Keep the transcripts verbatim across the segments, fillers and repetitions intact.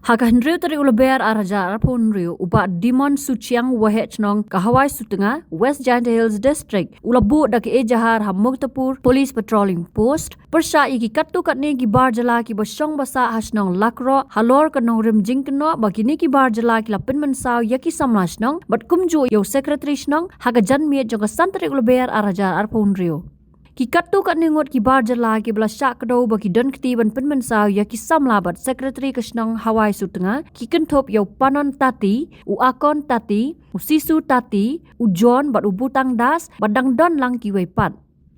Ha ka hynriew tarik u Lber ar hajar arphew hynriew, u Bah Dimon Suchiang, Waheh Chnong ka Hawai Sutnga, West Jaintia Hills District, u la buh da ka ejahar ha Muktapur Police Patrolling Post, pyrshah ïa ki katto katne ki bar jylla kiba shong ba sah ha shnong Lakroh, halor ka nongrim jingkynnoh ba kine ki bar jylla ki la pynmynsaw ïa ki samla shnong bad kumjuh ïa u Secretary shnong ha ka janmiet jong ka san tarik u Lber ar hajar arphew hynriew. Ki katto katne ngut ki bar jylla kiba la shah kdew ba ki don kti ban pynmynsaw ïa ki samla bad Secretary ka shnong Hawai Sutnga, ki kynthup ïa u Panon Tati, u Akon Tati, u Sisu Tati, u John bad u Butang Das, bad dang don lang kiwei pat.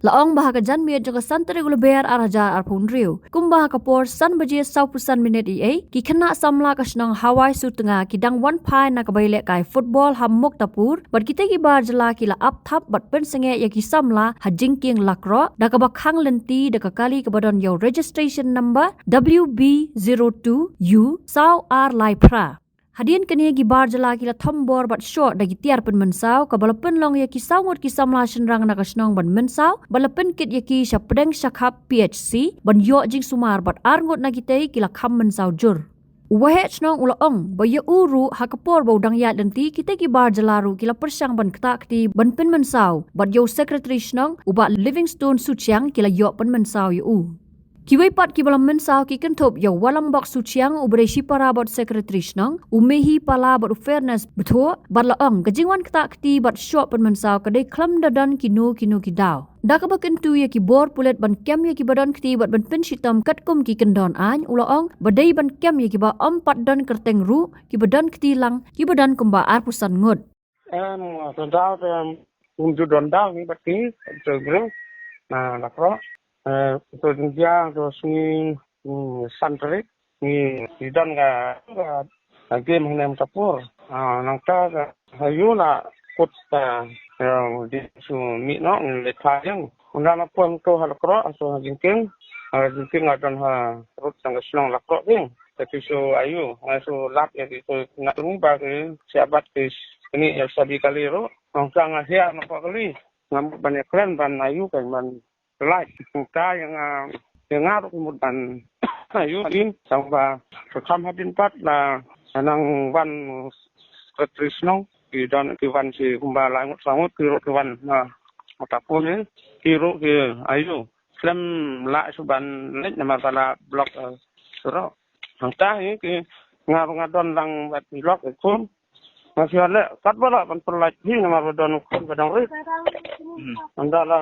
La ong ba ha ka janmiet jong ka san tarik u Lber ar hajar arphew hynriew, kumba ha ka por san baje sawphew san minit eiei, ki khynnah samla ka shnong Hawai Sutnga ki dang wan phai na ka ba ïalehkai football ha Muktapur, bad kita ki bar jylla ki la ap thap bad pynsangeh ïa ki samla ha jingkieng Lakroh da kaba khang lynti da ka kali kaba don ïa u registration number W B zero two U saw ar lai phra. Hadien kane ki bar jylla ki la thombor bad shoh da ki tiar pynmynsaw, kaba la pynlong ïa ki saw ngut ki samla shynrang na ka shnong ban mynsaw, bad la pynkit ïa ki sha pdeng shakhap P H C ban ïoh jingsumar, bad ar ngut na kitei ki la kham mynsaw jur. U Waheh Chnong u la ong ba ïa u ruh ha ka por ba u dang ïaid lynti, kita ki bar jylla ruh ki la pyrshang ban ktah kti ban pynmynsaw, bad ïa u Secretary shnong, u Bah Livingstone Suchiang, ki la ïoh pynmynsaw ïa u. Kiwei pat kiba la mynsaw ki kynthup ïa u Walambok Suchiang, uba dei shipara bad Secretary shnong, u Mehi Pala bad u Fairness Bthuh, bad la ong ka jingwan ktah kti bad shoh pynmynsaw ka dei khlem da don kino kino ki daw. Da kaba kyntu ïa ki bor pulit ban kem ïa kiba don kti bad ban pynshitom katkum ki kyndon aiñ, u la ong ba dei ban kem ïa kiba ym pat don kyrteng ruh, kiba don kti lang, kiba don kumba arphew san ngut. Em, to daw te, um, ju don daw ngi bad ki, to bring, na, Lakroh. Eh, to jingja, to sngi, mm, san tarik, ngi, ngi don ka, ka, ka game hangne Muktapur. Ah, nangta ka, ha ïu la kut ka, eh, di su mih noh, ngi le kha jeng. Ynda la poi to ha Lakroh, ha su ha jingkieng, ha jingkieng nga don ha rut jong ka shnong Lakroh kieng. Te ki shu ayu, nga shu lap ïa ki shu ngat rung ba ki siabat ki kini ïa shabi kali ruh. Nangta nga hiar na ka kali. Nga mut ban ïa kren ban ayu kan ban lait. Nangta ïa nga, ïa nga ruh mut ban ayu hadien. Tang ba ka kham hadien pat la nang wan Secretary shnong. Ki don ki wan shi kumba lai ngut saw ngut ki ruh ki wan na Muktapur ni. Ki ruh ki ayu. Khlem lah shu ban leit namar ba la block, eh, surok. Hangta hi ki nga ruh nga don lang bad ki lok ki khun. Nga shu leh katba lah ban pynlait hi namar ba don khun ba dang rit. Hmm. Hangta la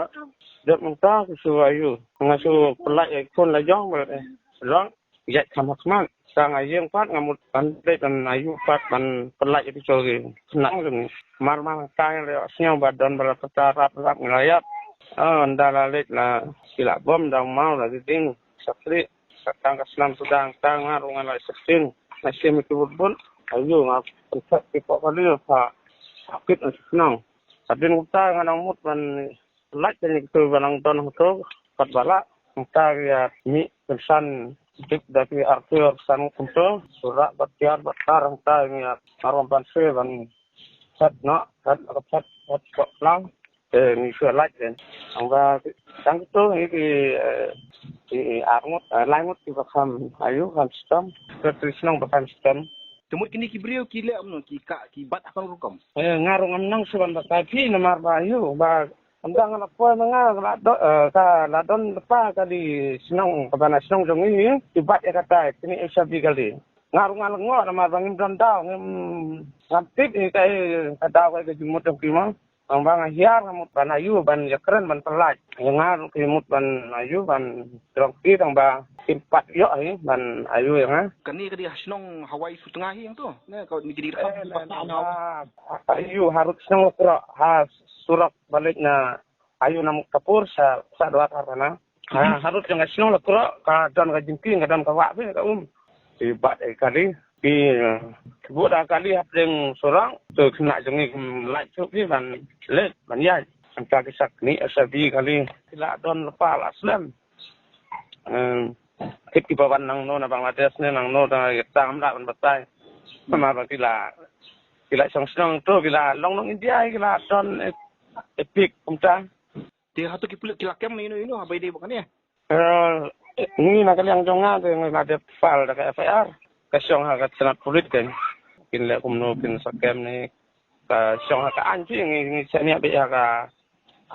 dep hangta ki shu ayu. Nga shu pynlait ki khun la jong ba, eh, long. Ïaid kham ha khmat. Sa nga ïeng pat nga mut ban leit ban ayu pat ban pynlait ïa ki shu ki khynnah jong ngi. Mar mar hangta ngi la ïohsngew ba don ba la pyrta rap rap ngi la ïap. Ah, ynda la leit la ki la bom da u maw la ding. Sakri, sa tang ka snam suda hangta nga ruh nga la sheptieng. Nga shim ïa ki bun bun. Ayu nga pynthep ki poh kali ha, ha kit na shnong. Hadien kumta nga nang mut ban lait kane kito ba nang don hangto katba lah. Hangta ki ïa mih kynsan dik da ki arphew arphew san kumto. Surok bad tiar bad tar hangta ngi ïa ngarwam ban se ban set noh, set ka set, set ka plang. Te ngi shu lait den. Hangta tang kito ngi ki, eh, ki ar ngut, eh, lai ngut kiba kham ayu kham shitom. Ki shnong ba kham shitom. Te mut kine ki briew ki leh kumno, ki ka, ki bat ha kano ka rukom? Eh, nga ruh ngam nang shu ban batai phi namar ba ayu ba Ynda nga la poi ma nga, nga la do-, eh, ka la don lypa kali shnong, kaba na shnong jong ngi, ki bat ïa kata, kine ïa shabi kali. Nga ruh nga la ngoh namar ba ngim don daw, ngim, ngam tip ïa ka, ïa ka daw ka, ïa ka jingmut jong ki ma. Tang ba nga hiar nga mut ban ayu, ban ïa kren, ban pynlait. Ïa nga ruh ki mut ban ayu, ban jrong ki tang ba kim pat ïoh hi, ban ayu ïa nga. Kane ka dei ha shnong Hawai Sutnga hi hangto? Ne ka dei ka dei ka, eh, ha, ha, ayu, harud shnong Lakroh, ha surok ba leit na Ayu na Muktapur sa, sa dua kar kana. Ha, harud jong ka shnong Lakroh, ka don ka jingkieng, ka don ka wah phi ka um. Ki bat ïa kali, ki, eh, ki buh da kali hapdeng surok, to khynnah jong ngi kim lait shuh phi ban leit, ban ïaid. Hangta ki sak ni, eh, shabi kali, ki la don lypa la slem. Em, kit kiba wan nangno na Bangladesh ne nangno da ïa tang am lah ban batai. Namar ba ki la, ki la shong shnong to, ki la long nong India, ki la don, eh, Epic, kumta. Te hato ki pulit ki la kem ïa ino ino, haba ïadei bad kane? Eh, ngi na ka liang jong nga te ngi la dep file da ka F I R. ka shong ha ka tnat pulit kan. Kin leh kumno kin sa kem ne ka shong ha ka aiñ phi ngi ngi shaniah beit ha ka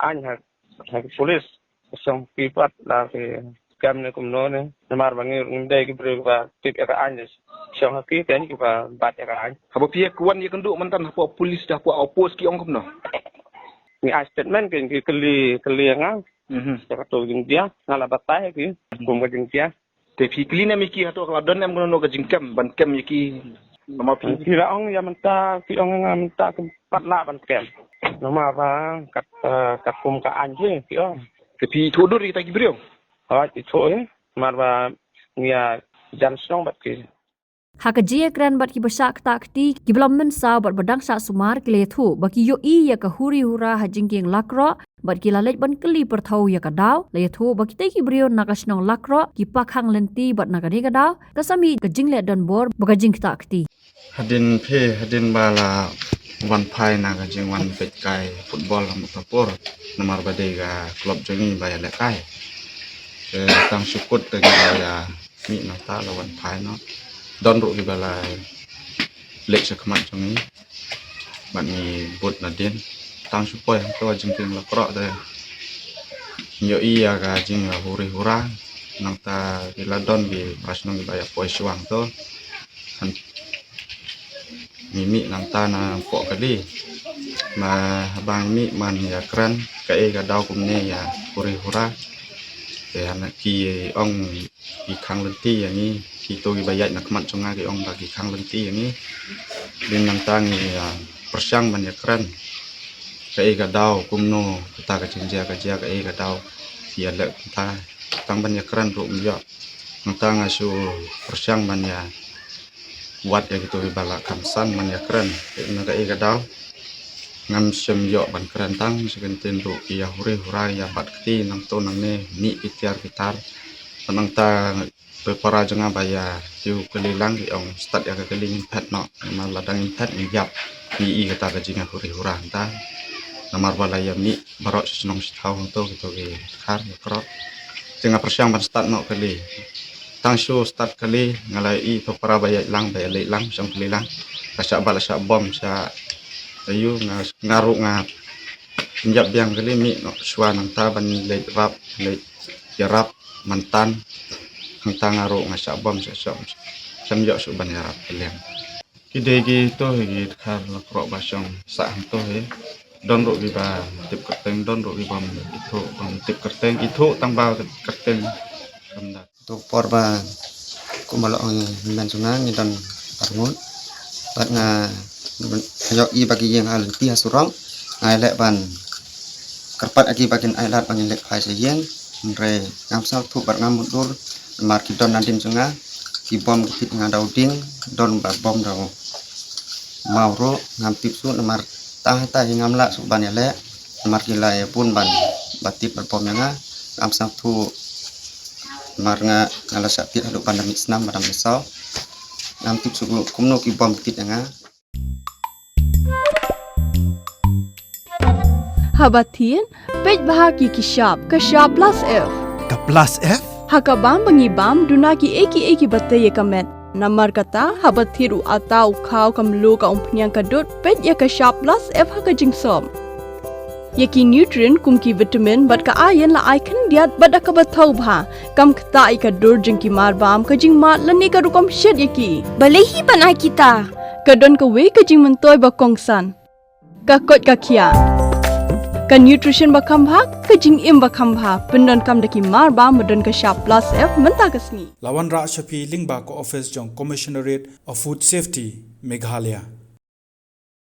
aiñ ha ha ka pulit. Ka shong ki pat la ki kem ne kumno ne. Namar ba ngi ngim dei ki briew ba tip ïa ka aiñ. Shong ha ki kan ki ba bat ïa ka aiñ. Haba phi ïa ka wan ïa ka ndu mynta hapoh pulit hapoh outpost ki ong kumno? Ngi ai statement kan ki kylli kylli ïa nga. Mhm. Ïa kato jingjia nga la batai ki kum ka jingjia. Te phi kylli ne em ïa ki hato ka la don em kano ka jingkem ban kem ïa ki. Namar phi Ki la ong ïa mynta ki ong ïa nga mynta ki pat lah ban kem. Namar ba kat eh, kat kum ka aiñ phi ki ong. Te phi ithuh dur ïa kita ki briew? Hooid ithuh ïa. Namar ba ngi ïa jan shnong bad ki. Ha ka jingïakren bad kiba shah ktah kti, kiba la mynsaw bad ba dang shah sumar ki la ïathuh ba ki ïohi ïa ka huri hura ha jingkieng Lakroh bad ki la leit ban kylli pyrthew ïa ka daw, la ïathuh ba kitei ki briew na ka shnong Lakroh ki pakhang lynti bad na kane ka daw ka sa mih ka jingleh donbor bad ka jingktah kti. Hadien phi hadien ba la wan phai na ka jingwan peit kai football ha Mutapur namar ba dei ka club jong ngi ba ïalehkai. Te tang shu kut te ngi la ïa mih nangta la wan phai noh. Don ruh kiba la leit sha khmat jong ngi bad ngi bud nadien. Tang shu poi hangto ha jingkieng Lakroh te ngi ïohi ïa ka jingïahuri hura. Nangta ki la don ki para shnong kiba ïa poi shuwa hangto. Ngi mih nangta na poh kali. Ma haba ngi mih man ïakren kaei ka daw kumne ïa huri hura. Te hana ki ong ki khang lynti ïa ngi, kito kiba ïaid na khmat jong nga ki ong ba ki khang lynti ïa ngi. Dei nangta ngi ïa pyrshang ban ïakren kaei ka daw kumno kata ka jingjia ka jia kaei ka daw ki ïaleh kumta. Tang ban ïakren ruh ym ïoh. Nangta nga shu pyrshang ban ïa wad ïa kito kiba la khamsan ban ïakren. Te na kaei ka daw ngam shym ïoh ban kren tang shu kyntien ruh ki ïahuri hura ïa bat kti nangto nangne mih ki tiar ki tar. Nangta Te para jong nga ba ïa kiew kali lang ki ong stad ïa ka kali ngin phet noh. Namar lada ngin phet ngin ïap ngi i kata ka jingïahuri hura hangta. Namar ba la ïa mih baroh shi shnong shi thaw hangto kito ki khar ïa krok. Te nga pyrshang ban stad noh kali. Tang shu stad kali nga la i to para ba ïa lang ba ïa leit lang shong kali lang. Ka shah ba la shah bom shah ayu nga nga ruh nga ïap biang kali mih noh shuwa nangta ban leit rap leit ïarap myntan hangta nga ruh nga shah bom shah shong sham ïoh shuh ban ïarap kylliang. Ki dei ki to hi ki dkhar la krok ba shong sah hangto hi. Don ruh ki ba tip kyrteng don ruh ki bam ithuh bam tip kyrteng ithuh tang ba kyrteng. Kam da. To por ba kumba la ong i hynmen jong nga ngi don arngut bad nga ïohi ba ki ïeng ha lynti ha surok nga ïaleh ban kyrpad ïa ki ba kin ailad ba ngin leit phai sha ïing. Hynrei ngam sngewthuh bad ngam mutdur namar ki don nadien jong nga ki bom ki tip nga da u dieng don ba bom da u maw ruh ngam tip shuh namar tang hata hi ngam lah shuh ban ïaleh namar ki la ïa bun ban ba tip bad bom ïa nga. Ngam sngewthuh namar nga nga la shah tied haduh ban da mih snam ba da mih saw. Ngam tip shuh kumno ki bom ki tip ïa nga. Haba thied peit bha ki ki shap ka shap plus F. Ka plus F? Ha ka bam ba ngi bam duna ki ei ki ei ki ba tei ïa ka met. Namar kata haba thied u ata u khaw ka mluh ka umphniang ka dud peit ïa ka shap plus F ha ka jingsop. Ïa ki nutrient kum ki vitamin bad ka iron la ai khyndiat bad da kaba thaw bha. Kam ktah ïa ka dur jong ki mar bam ka jingmad lane ka rukom shet ïa ki. Balei hi ban ai kita? Ka don kawei ka jingmyntoi ba kongsan. Ka koit ka khiah. Ka nutrition ba kham bha, ka jingim ba kham bha, pyndonkam da ki mar bam ba don ka shap plus F mynta ka sngi. La wanrah sha phi lyngba ka office jong Commissionerate of Food Safety, Meghalaya.